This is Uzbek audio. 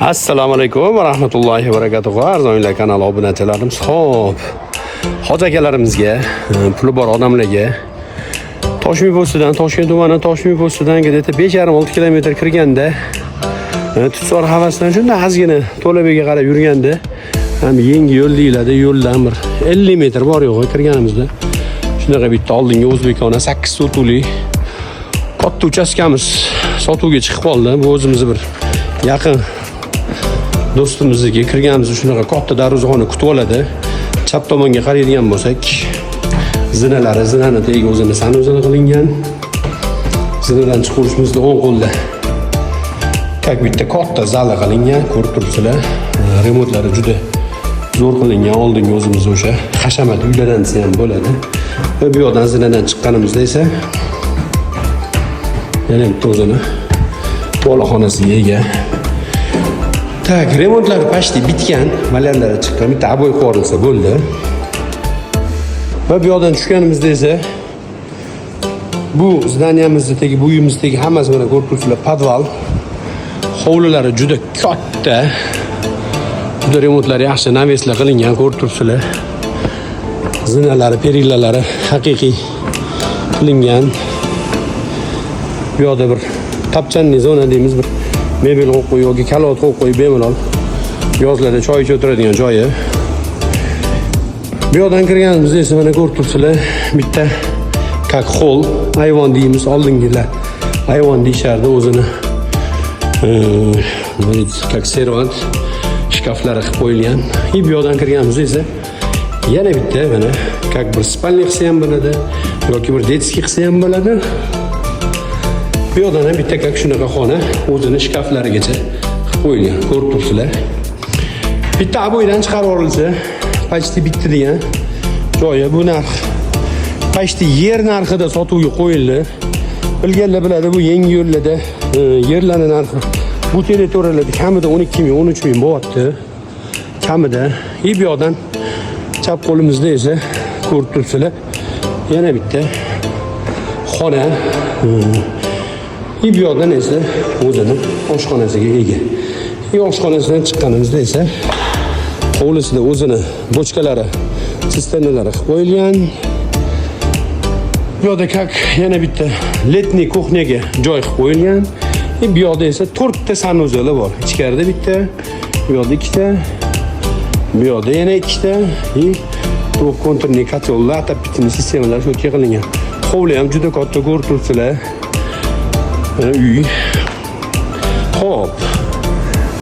Assalomu alaykum va rahmatullohi va barakatuh. Arzon uylar kanali obunachilarimiz. Xo'p. Hoji akalarimizga, puli bor odamlarga Toshmi postidan, Toshkent tumani Toshmi postidan где-то 5,5-6 kilometr kirganda, Tutzor havasidan shunda ozgina To'labega qarab yurganda, ham yangi yo'l deyiladi, yo'ldan bir 50 metr bor yo'g'i kirganimizda shunaqa bitta oldingi o'zbekona 8 sotuvli katta uchastkamiz sotuvga chiqib qoldi. Bu o'zimizni bir yaqin do'stimizniki. Kirganimizda shunaqa katta darvozaxona kutib oladi. Chap tomonga qaraydigan bo'lsak, zinalari, zinani tagiga o'zini санузел i qilingan. Zinadan chiqishimizda o'ng qo'lda как bitta katta zali qilingan, ko'rib turibsizlar. Remontlari juda zo'r qilingan. Oldingi o'zimiz o'sha hashamat uylardan desa ham bo'ladi. Va bu yoqdan zinadan chiqqanimizda esa yana bitta o'zini boloxonasiga ega. Так, remontlari почти bitgan, malyarlari chiqqan, bitta обой qo'yilsa bo'ldi. Va bu yoqdan tushganimizda esa bu здания mizni tagi, bu uyimiz tagi hammasi, mana, ko'rib turibsizlar, podval. Hovlilari juda katta. Juda remontlari yaxshi, навес lar qilingan, ko'rib turibsizlar. Zinalari, перила lari haqiqiy qilingan. Bu yoqda bir тапчанный zona deymiz, bir mebel qo'yib qo'yib yoki kalovot qo'yib qo'yib, bemalol yozlarda choy ichib o'tiradigan joyi. Bu yoqdan kirganimizda esa, mana, ko'rib turibsizlar, bitta как холл, ayvon deymiz, oldingilar ayvon deyishardi o'zini. Nima deydi, как servant shkaflari qilib qo'yilgan. И bu yoqdan kirganimizda esa yana bitta, mana, как bir спальня qilsa ham bo'ladi yoki bir детский qilsa ham bo'ladi. Bu yoqdan ham bitta как shunaqa xona, o'zini shkaflarigacha qilib qo'yilgan, ko'rib turibsizlar. Bitta обой dan chiqarib yuborilsa, почти bitti degan joyi. Bu narx почти yer narxida sotuvga qo'yildi. Bilganlar biladi, bu yangi yo'llarda yerlarni narxi bu territoriyalarda kamida 12 ming, 13 ming bo'lyapti. Kamida. И bu yoqdan chap qo'limizda esa, ko'rib turibsizlar, yana bitta xona. И bu yoqdan esa o'zini oshxonasiga ega. И oshxonasidan chiqqanimizda esa hovlisida o'zini bochkalari, sisternalari qilib qo'yilgan. Bu yoqda как yana bitta летний кухня ga joy qilib qo'yilgan. И bu yoqda esa to'rtta санузел i bor. Ichkarida bitta, bu yoqda ikkita, bu yoqda yana ikkita и двухконтурный котел lar, отопительный sistemalar shu yerga qilingan. Hovli ham juda katta, ko'rib turibsizlar. Mana uy. Xo'p.